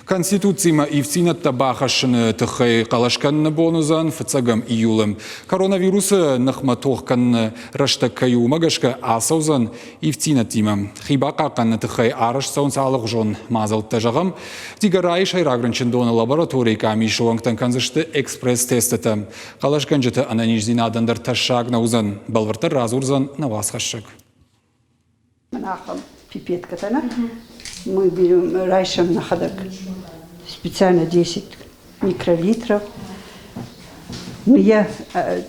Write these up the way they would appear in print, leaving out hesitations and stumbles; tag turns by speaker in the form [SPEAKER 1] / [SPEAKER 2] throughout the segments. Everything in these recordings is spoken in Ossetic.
[SPEAKER 1] Конституцимӕ ивддзинӕдтӕ бахӕссыны тыххӕй хъӕлӕс кӕныны бон уыдзӕн фыццӕгӕм июлы. Коронавирусы ныхмӕ тох кӕныны рӕстӕг кӕй у, уымӕ гӕсгӕ ацӕудзӕн ивддзинӕдтимӕ. Хи бахъахъхъӕныны тыххӕй арӕзт цӕуынц алыгъуызон мадзӕлттӕ. Зӕгъӕм, Дигорайы сӕйраг рынчындоны лабораторийы къамисы уӕнгтӕн кӕндзысты экспресс-тестытӕ. Хъӕлӕсгӕнджыты ӕнӕниздзинадӕн дӕр тӕссаг нӕ уыдзӕн. Бӕлвырддӕр радзурдзӕн нӕ уацхӕссӕг.
[SPEAKER 2] Ахӕм пипеткӕтӕ нӕ мы берем райсӕм нӕхӕдӕг специально 10 микролитров. Мы йӕ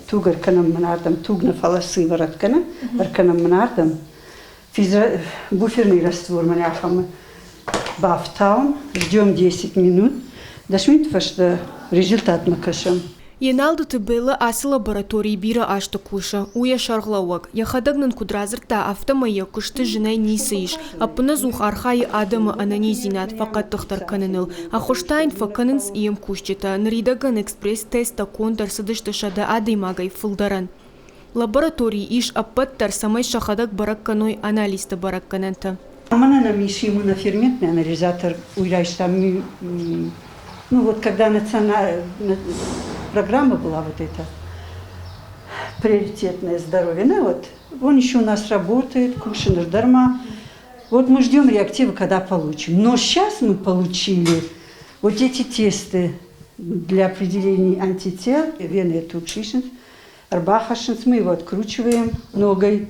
[SPEAKER 2] туг ӕркӕнӕм мын ардӕм, туг нӕ фӕлӕ сыворот кӕнӕм, ӕркӕнӕм мын ардӕм. Буферный раствор мын ахӕм бафтауын, ждем 10 минут, 10 минут фӕстӕ результатмӕ кӕсӕм.
[SPEAKER 3] Еналдыты Беллӕ ацы лабораторийы бирӕ азты кусы, у йӕ сӕргълӕууӕг. Йӕхӕдӕг нын куыд радзырдта, афтӕмӕй йӕ куысты зынӕй ницы ис. Ӕппынӕдзух архайы адӕмы ӕнӕниздзинад фӕхъӕддыхдӕр кӕныныл. Ӕххуыс та йын фӕкӕнынц йе мкусджытӕ. Ныридӕгӕн экспресс-тесттӕ конд ӕрцыдысты 100 адӕймагӕй фылдӕрӕн. Лабораторийы ис ӕппӕт дӕр, цӕмӕй сӕхӕдӕг бӕрӕг кӕной анализты бӕрӕггӕнӕнтӕ.
[SPEAKER 2] Мӕнӕ нӕм ис иммуноферментный анализатор, уый райстам, ну вот когда национальная программа была вот эта, приоритетное здоровье, ну вот, он еще у нас работает, кушает дарма. Вот мы ждем реактивы, когда получим. Но сейчас мы получили вот эти тесты для определения антител, вены тукшишин, ӕрбахӕссынц, мы его откручиваем ногой.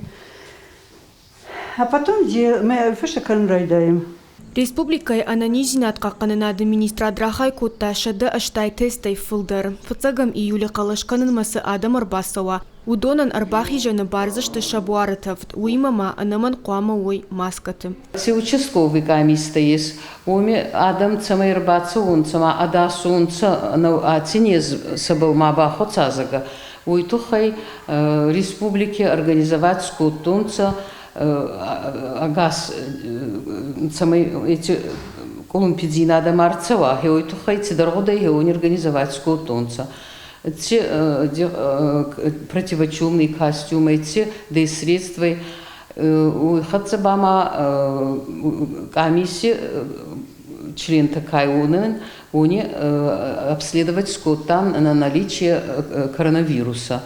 [SPEAKER 2] А потом мы фӕстӕ кӕнын райдайӕм.
[SPEAKER 3] Республикӕйы ӕнӕниздзинад хъахъхъӕнынады министрад рахай кодта 180 тестӕй фылдӕр. Фыццӕгӕм июлы хъӕлӕс кӕнынмӕ цы адӕм ӕрбацӕуа, уыдонӕн ӕрбахизӕны бардзысты сӕ буары тӕвд, уыимӕ ма ӕнӕмӕнг хъуамӕ уой маскӕты.
[SPEAKER 4] Ци участковый къамистӕ ес, уоми адӕм цӕмӕй ӕрбацӕуонцӕ ма ӕдас уонцӕ, аци нез сӕбӕл ма бахуӕца, зӕгъгӕ, уой туххӕй республики организовать скодтонцӕ ӕгас цӕмӕй эти къулумпидзийнадӕ ма рцӕуа, уой туххӕй цидӕр гъудӕй хеуони организовать скодтонцӕ. Ци противочумные костюмы, ци средства, уой хӕццӕ ба ма къамиси члентӕ ка уонӕн, уони обследовать скодтан на наличие коронавируса.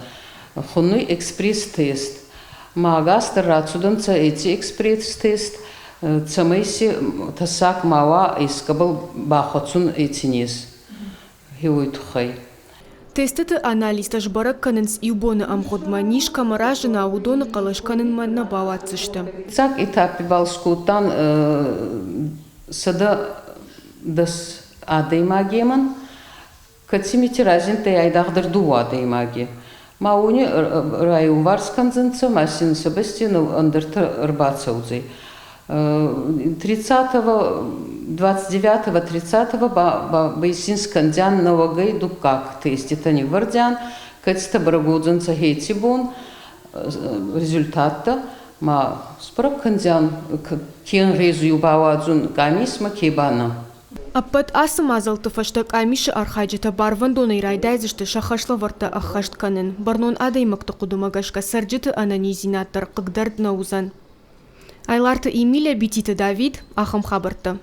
[SPEAKER 4] Хуннуй экспресс-тест. Ма ӕгас дӕр рацудӕнцӕ еци экспресс-тест, цӕмӕй си тӕссаг ма уа ескӕбӕл бахуӕцун еци нез. Уой туххӕй.
[SPEAKER 3] Тестыты анализтӕ сбӕрӕг кӕнынц иу боны ӕмгъуыдмӕ. Низ кӕмӕ разына, уыдоны хъӕлӕс кӕнынмӕ нӕ бауадздзысты.
[SPEAKER 4] Фыццаг этапи бал скодтан 110 адӕймагемӕн, кӕцимити разиндтӕй айдагъдӕр дууӕ адӕймаги. Ма уони райуварс кӕндзӕнцӕ, ма син сӕ бӕсти ӕндӕртӕ ӕрбацӕудзӕй. 30-го, 29-го, 30-го ба исин скӕндзиан нӕуӕгӕй дуккаг теститӕ ниввӕрдзиан, кӕцитӕ бӕрӕг уодзӕнцӕ хеци бон результаттӕ ма сбӕрӕг кӕндзиан, ке ӕнгъезуй бауадзун къамисмӕ, ке ба нӕ.
[SPEAKER 3] Ӕппӕт ацы мадзӕлтты фӕстӕ къамисы архайджытӕ барвӕндонӕй райдайдзысты сӕ хӕслӕвӕрдтӕ ӕххӕст кӕнын. Бӕрнон адӕймӕгты хъуыдымӕ гӕсгӕ цӕрджыты ӕнӕниздзинад дӕр хъыгдӕрд нӕ уыдзӕн. Айларты Эмилия, Бититы Давид, ахӕм хабӕрттӕ.